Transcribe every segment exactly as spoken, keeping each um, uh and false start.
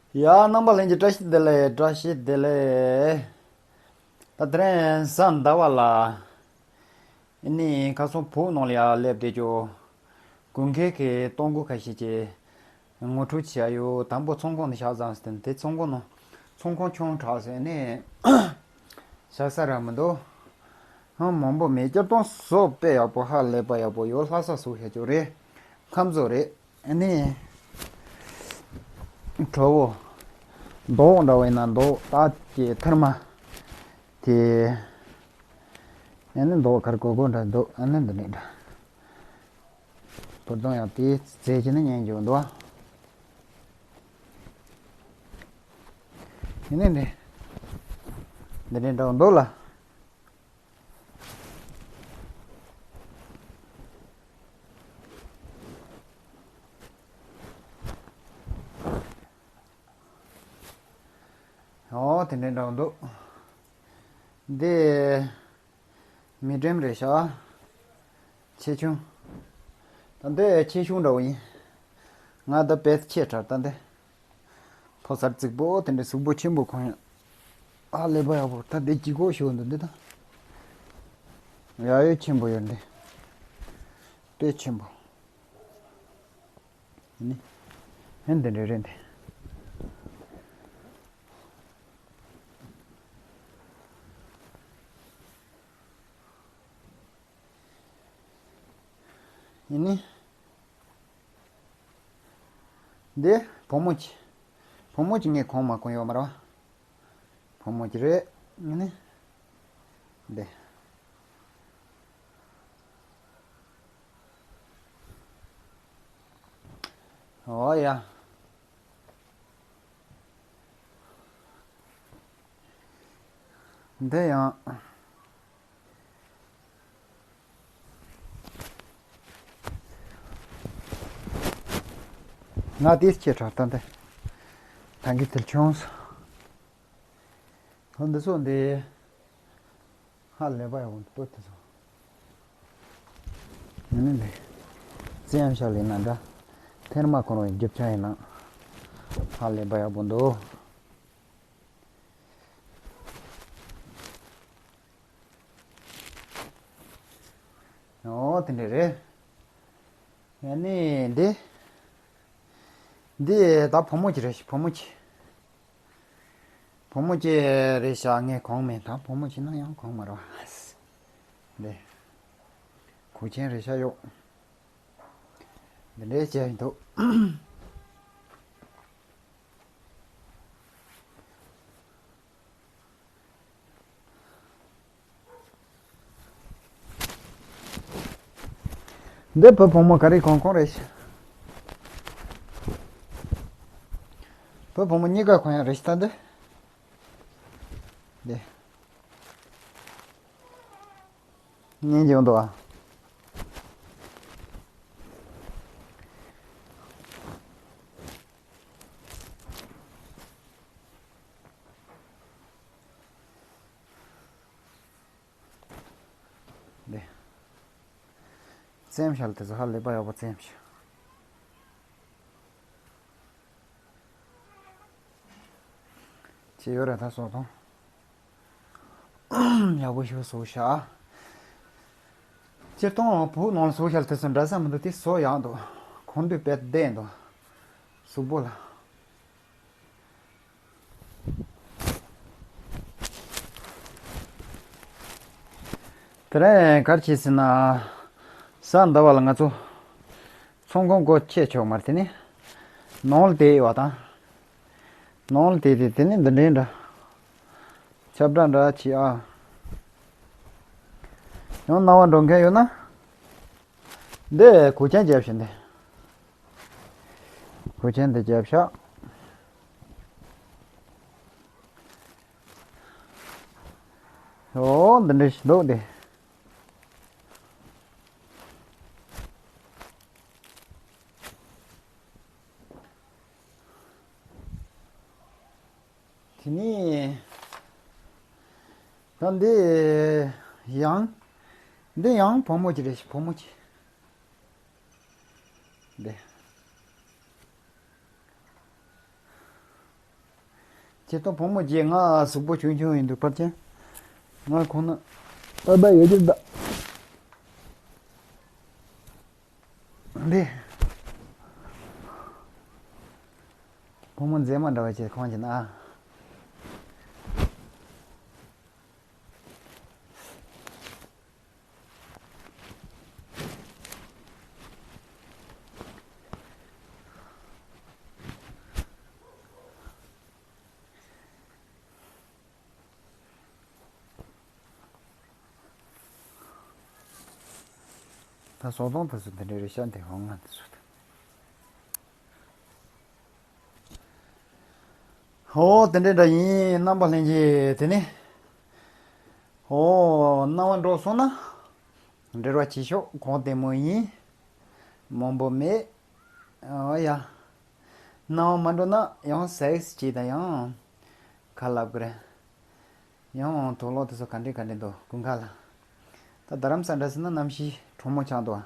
ཡ། རྣམ་པ་ལྷན་རྒྱས་བཀྲ་ཤིས་བདེ་ལེགས། བཀྲ་ཤིས་བདེ་ལེགས། ད་དེ་རིང་གཟའ་ཟླ་བ་ལ། ཨ་ནི་ཁ་སང་བོད་ནང་ལ་ཡར་སླེབས་ཏེ་ཅོ། དགོན་ཁའི་གི་གཏོང་སྒོ་ཁ་ཤས་ཀྱི་ངོ་སྤྲོད་བྱས་ཡོད། དང་པོ་ཚོང་ཁང་དུ་བཞག་ཙང་ཟེར་ཏེ། དེ་ཚོང་ཁང་ནང་ཚོང་ཁང་ཆུང་དྲགས་ཟེར་ནས་བཞག་ས་རག་མི་འདུག་ཧང་མང་པོ་མེད། སྤྱིར་བཏང་བཟོ་དཔེ་ཡག་པོ། ཧ་ལས་པ་ཡག་པོ་ཡོད། ལྷ་ས་བཟོ་ཤ་ཅོ་རེད། ཁམས་བཟོ་རེད། ཨ་ནི། གྲོ་བོ། མདོག་འདྲ་བ་ཡིན་ན་མདོག་ད་ཀྱི་ཐེར་མ། དེ། ཨ་ནི་མདོག་ཁར་གོ་གོ་འདྲ་འདུག་ཨ་ནི་འདི་འདྲ་འདྲ། བུ་ཚང་ཡང་དེའི་རྫས་ཀྱི་ནི་ཉན་རྒྱུ་འདུག་ཨ་ནི་འདི། འདི་འདྲ་འདྲ་འདུག་ལ། ཨོ། དེ་འདྲའི་འདྲ་བོ་འདུག་འདི་མི་འགྲེམ་རེད་ཤག་ཆེ་ཆུང་། ད་འདི་ཆེ་ཆུང་འདྲ་བོ་ཡིན། ང་ད་བེད་ཆེ་དྲགས་ད་འདི། ཕོ་གསར་རྫིག་པོ་དེ་འདྲའི་གཟུགས་པོ་ཆེན་པོ་ཁོང་ཡང་། ཨ་ལས་པ་ཡག་པོ། ད་འདི་ལྗིད་ཁོག་ཞུ་འདུག་འདི་ད། ཡ་ཡོད་ཆེན་པོ་ཡོད་འདི། དཔེ་ཆེན་པོ། ནི། ཧན་དེ་འདྲ་རེད་འདི། ཡིན་ནི། འདི་བུ་མོ་ཅིག་བུ་མོ་ཅིག་ངས་གོང་མ་གོང་ཡོད་མ་རེད་བ། བུ་མོ་ཅིག་རེད། ཨ་ནི། འདི། ཨོ་ཡ། འདི་ཡང་། ང་དེ་སྐྱེས་དྲགས་ད་འདི། ད་གི་དེར་བྱུང་སོང་། འདི་ཚོ་འདི། ཧ་ལས་པ་ཡག་པོ་འདུག་དེ་ཚོ། ཨ་ནི་འདི། བཙན་ཤ་ལས་ན་འདྲ། ཐེར་མ་ཁོ་རང་རྒྱབ་ཆ་ཡིན་ན། ཧ་ལས་པ་ཡག་པོ་འདུག་ཨོ་དེ་འདྲ་རེད། ཨ་ནི་འདི། འདི་ད་བུ་མོ་ཅིག་རེད་ཤག་བུ་མོ་ཅིག་བུ་མོ་ཅིག་རེད་ཤག་ངས་གོང་མེད། ད་བུ་མོ་ཅིག་ན་ཡང་གོང་མ་རེད་བ། འདི། གོས་ཆེན་རེད་ཤག་ཡོད། འདི་འདྲའི་བྱས་འདུག་འདི་བུ་བུ་མོ་ག་རེ་གང་གང་རེད། བུ་བུ་མོ་གཉིས་ཀ་གང་ཡང་རེད་ཤག་ད་འདི། འདི། ཉན་གྱི་འདུག་ཨ། འདི། བཙེམ་ཤག་དེ་ཚོ་ཧ་ལས་པ་ཡག་པོ་བཙེམ་ཤག་ཅི་ཡོད་རེད་ད་སོགས་དང་། ཡག་པོ་ཞིག་བཟོ་ཤག་སྤྱིར་བཏང་བོད་ནང་ལ་བཟོ་ཤག་དེ་ཚོ་འདྲ་ས་མི་འདུག་དེ་བཟོ་ཡག་འདུག་གོང་དུ་བེད་བསྡད་འདུག་གཟུགས་པོ་ལ། དེ་རིང་ག་རེ་བྱས་ཟེར་ན། གཟའ་ཟླ་བ་ལ་ང་ཚོ་ཚོང་ཁང་སྒོ་ཕྱེ་ཆོག་མ་རེད། དེ་ནི་ནང་ལ་བསྡད་ཡོད་པ་དང་། ནང་ལ་བསྡད་དེ་དེ་ནི་འདི་འདྲའི་འདྲ། ཁྱབ་བསྒྲགས་འདྲ་བྱེད་ཨ། ཡང་སྣང་བ་འགྲོ་མཁན་ཡོད་ན། འདི་གོས་ཆེན་རྒྱབ་ཤག་འདི། གོས་ཆེན་འདི་རྒྱབ་ཤག་ཨོ་འདི་འདྲ་ཞིག་འདུག་འདི། དེ་ནས་ད་འདི་ཡང་། འདི་ཡང་བུ་མོ་ཅིག་རེད་ཤག་བུ་མོ་ཅིག་འདི། ཁྱེད་ཚོ་བུ་མོ་རྗེས་ང་གཟུགས་པོ་ཆུང་ཆུང་ཡིན་འདུག་པར་ཆེན། ང་ཁོང་ན་ཨ་ཕ་ཡོད་ཀྱི་གདའ། འདི། བུ་མོ་མཛེས་མ་འདྲ་བ་ཅིག་ཁོང་གྱི་ན། ད་སོག་དོང་དེ་ཚོ་དེ་འདྲའི་རེད་ཤག་འདི་ཧོང་ང་དེ་ཚོ་དང་། ཧོ་དེ་འདྲའི་འདྲ་ཡིན། རྣམ་པ་ལྷན་རྒྱས་དེ་ནི། ཧོ་སྣང་བ་འགྲོ་སོང་ན་འབྲེལ་བ་བྱེད་ཤོག་གང་ལྟད་མོ་ཡིན། མང་པོ་མེད། ཨོ་ཡ། སྣང་བ་མ་འགྲོ་ན་ཡང་སེག་སི་བྱེད་དང་ཡང་། ཁ་ལབ་གི་རེད། ཡང་དུག་ལོག་དེ་ཚོ་ག་འདྲ་ག་འདྲ་འདུག་དགུན་ཁ་ལ། ད་རྡ་རམ་ས་འདྲ་ཟེར་ན་གནམ་གཤིས་གྲང་མོ་ཆགས་འདུག་ཨ།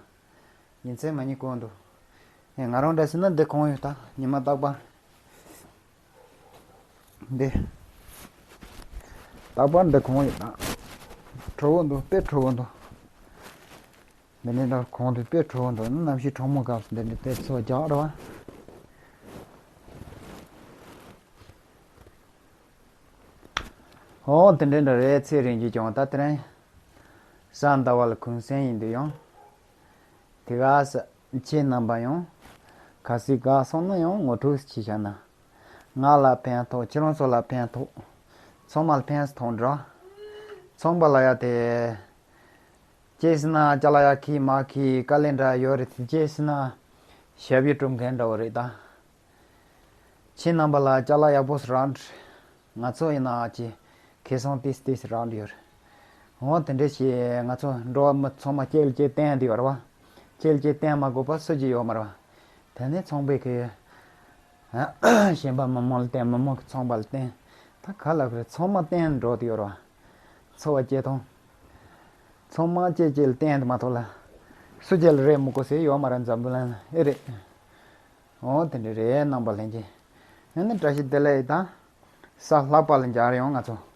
ཉིན་མཚན་མ་གཉིས་བསྐོར་འདུག་ཨེ་ང་རང་འདྲ་ཟེར་ན་འདི་གང་ཡོད་ད་ཉི་མ་རྟག་པར། འདི། རྟག་པར་འདི་གང་ཡོད་ད། དྲོ་བོ་འདུག་དཔེ་དྲོ་བོ་འདུག་འདི་ནས་ད་གོང་དུ་དཔེ་དྲོ་བོ་འདུག་གནམ་གཤིས་གྲང་མོ་སྐབས་སུ་འདི་འདྲའི་དེ་ཚོ་རྒྱག་རེད་བ། ཨོ་དེ་འདྲ་འདྲ་རེད། ཚེ་རིང་གིས་ཀྱང་ད་དེ་རིང་གཟའ་ཟླ་བ་ལ་གུང་སེང་ཡིན་དུས་ཡང་། དེ་ག་ས་ཁྱེད་རྣམ་པ་ཡང་ག་སྲིད་ག་སོང་ན་ཡང་ངོ་སྤྲོད་ཅིག་བྱས་ན། ང་ལ་ཕན་ཐོགས། ཁྱེད་རང་ཚོ་ལ་ཕན་ཐོགས། ཚང་མ་ལ་ཕན་ཐོགས་འགྲོ། ཚོང་པ་ལ་ཡ་དེ། ཅི་ཟེར་ན་ཅ་ལག་ཡག་གི་མ་གི་དཀའ་ལས་འདྲ་ཡོད་རེད་དེ། ཅི་ཟེར་ན་ཞབས་ཕྱི་སྒྲུབ་མཁན་འདྲ་བོ་རེད་ད། ཁྱེད་རྣམ་པ་ལ་ཅ་ལག་ཡག་པོ་ཞིག་རག་འདྲ། ང་ཚོ་ཡིན་ན་ཅི་ཁེ་བཟང་ཏིས་ཏིས་རག་འདྲ་ཡོད་རེད། འོ་དེ་འདྲ་ཞིག་ང་ཚོ་འགྲོ་བ་མི་ཚང་མ་སྐྱེལ་སྐྱེལ་བསྟན་འདི་བར་བ། སྐྱེལ་སྐྱེལ་བསྟན་མ་དགོས་པ་སུ་ཅི་ཡོད་མ་རེད་བ། དེ་ནས་ཚོང་པའི་གི། གཞན་པ་མི་མང་ལ་བསྟན། མི་མང་གི་ཚོང་པ་ལ་བསྟན། ད་ག་ལ་གི་རེད། ཚང་མ་བསྟན་འགྲོ་དེ་ཡོད་རེད་བ། འཚོ་བ་སྐྱེལ་སྟངས། ཚང་མ་སྐྱེལ་སྐྱེལ་བསྟན་དུ་མ་ཐུབ་ལ། སུ་སྐྱེལ་རེད་མི་དགོས་ཟེར་ཡོད་མ་རེད། འཛམ་བུ་གླིང་ལ་ཨེ་རེད། འོ་དེ་འདྲ་རེད། རྣམ་པ་ལྷན་རྒྱས། ཨ་ནི་བཀྲ་ཤིས་བདེ་ལེགས་དང་། གཟའ་ལྷག་པ་ལ་མཇལ་ཡོང་ང་ཚོ།